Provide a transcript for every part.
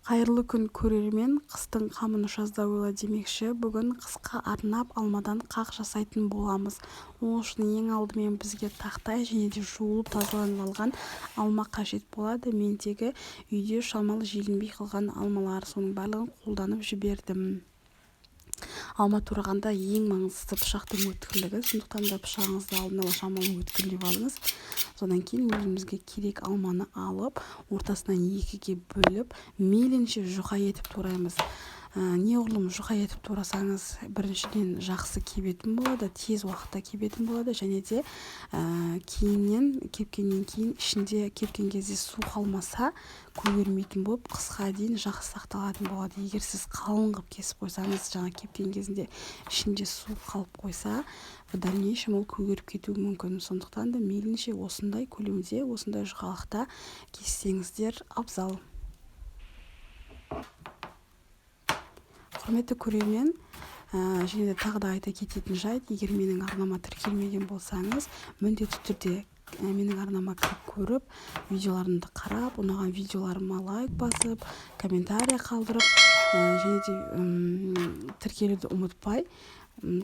Қайырлы күн, көрермен! Қыстың қамын жазда ойла демекші, бүгін қысқа арнап алмадан қақ жасайтын боламыз. Ол үшін ең алдымен бізге тақтай және де жуылып тазаланып алған алма қажет болады. Мендегі үйде шамалы желінбей қалған алмалар, соның барлығын қолданып жібердім. Алма турағанда ең маңыздысы пышақтың өткірлігі, сондықтан да пышағыңызды алдын ала шамалы өткірлеп алыңыз. Содан кейін өзімізге керек алманы алып, ортасынан екіге бөліп, мейлінше жұқа етіп тураймыз. Неғұрлым жұқа етіп турасаңыз, біріншіден, жақсы кебетін болады, тез уақытта кебетін болады және де кейіннен кепкеннен кейін ішінде кепкен кезде су қалмаса, көгермейтін болып, қысқа дейін жақсы сақталатын болады. Егер сіз қалың қылып кесіп қойсаңыз, жаңа кепкен кезінде ішінде су қалып қойса, в дальнейшем ол көгеріп кетуі мүмкін. Сондықтан да мейлінше осындай көлемде, осындай жұқалықта кессеңіздер абзал. Құрметті көрермен, және де тағы да айта кететін жайт: егер менің арнама тіркелмеген болсаңыз, міндетті түрде менің арнама кіріп көріп, видеоларымды қарап, ұнаған видеоларыма лайк басып, комментарий қалдырып, және де тіркелуді ұмытпай,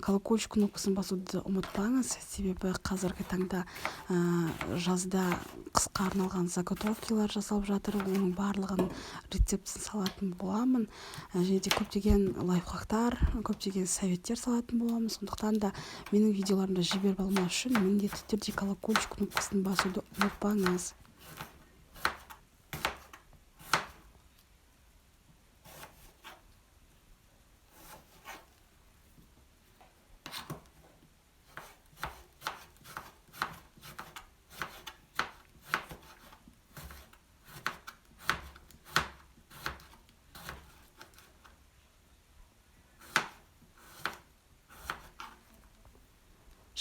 колокольчик кнопкасын басуды ұмытпаңыз. Себебі қазіргі таңда жазда қысқа арналған заготовкалар жасалып жатыр, оның барлығын рецептін салатын боламын және де көптеген лайфхактар, көптеген советтер салатын боламын. Сондықтан да менің видеоларымды жіберіп алмас үшін міндетті түрде колокольчик кнопкасын басуды ұмытпаңыз.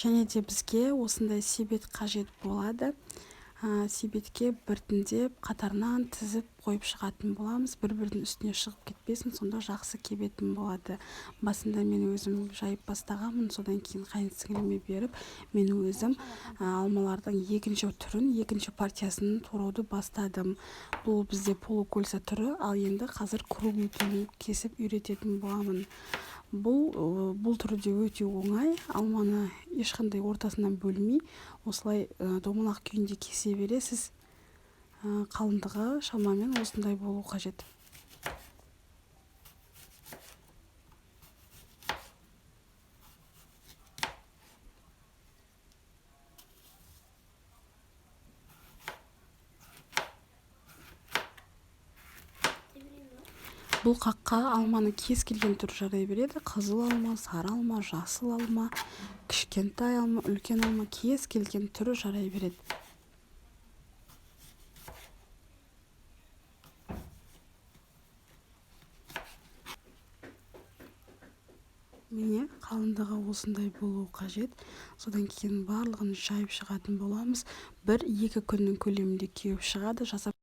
Және де бізге осындай себет қажет болады. Себетке біртіндеп қатарынан тізіп қойып шығатын боламыз, бір бірінің үстіне шығып кетпесін, сонда жақсы кебетін болады. Басында мен өзім жайып бастағанмын, содан кейін қайын сіңіліме беріп, мен өзім алмалардың екінші түрін, екінші партиясын турауды бастадым. Бұл бізде полукольца түрі, ал енді қазір круглый түрін кесіп үйрететін боламын. Бұл түрі де өте оңай. Алманы ешқандай ортасынан бөлмей, осылай домалақ күйінде кесе бересіз. Қалыңдығы шамамен осындай болу қажет. Бұл қаққа алманы кез келген түрі жарай береді: қызыл алма, сары алма, жасыл алма, кішкентай алма, үлкен алма, кез келген түрі жарай береді. Міне, қалыңдығы осындай болуы қажет. Содан кейін барлығын жайып шығатын боламыз. 1-2 күннің көлемінде кеуіп шығады жасап.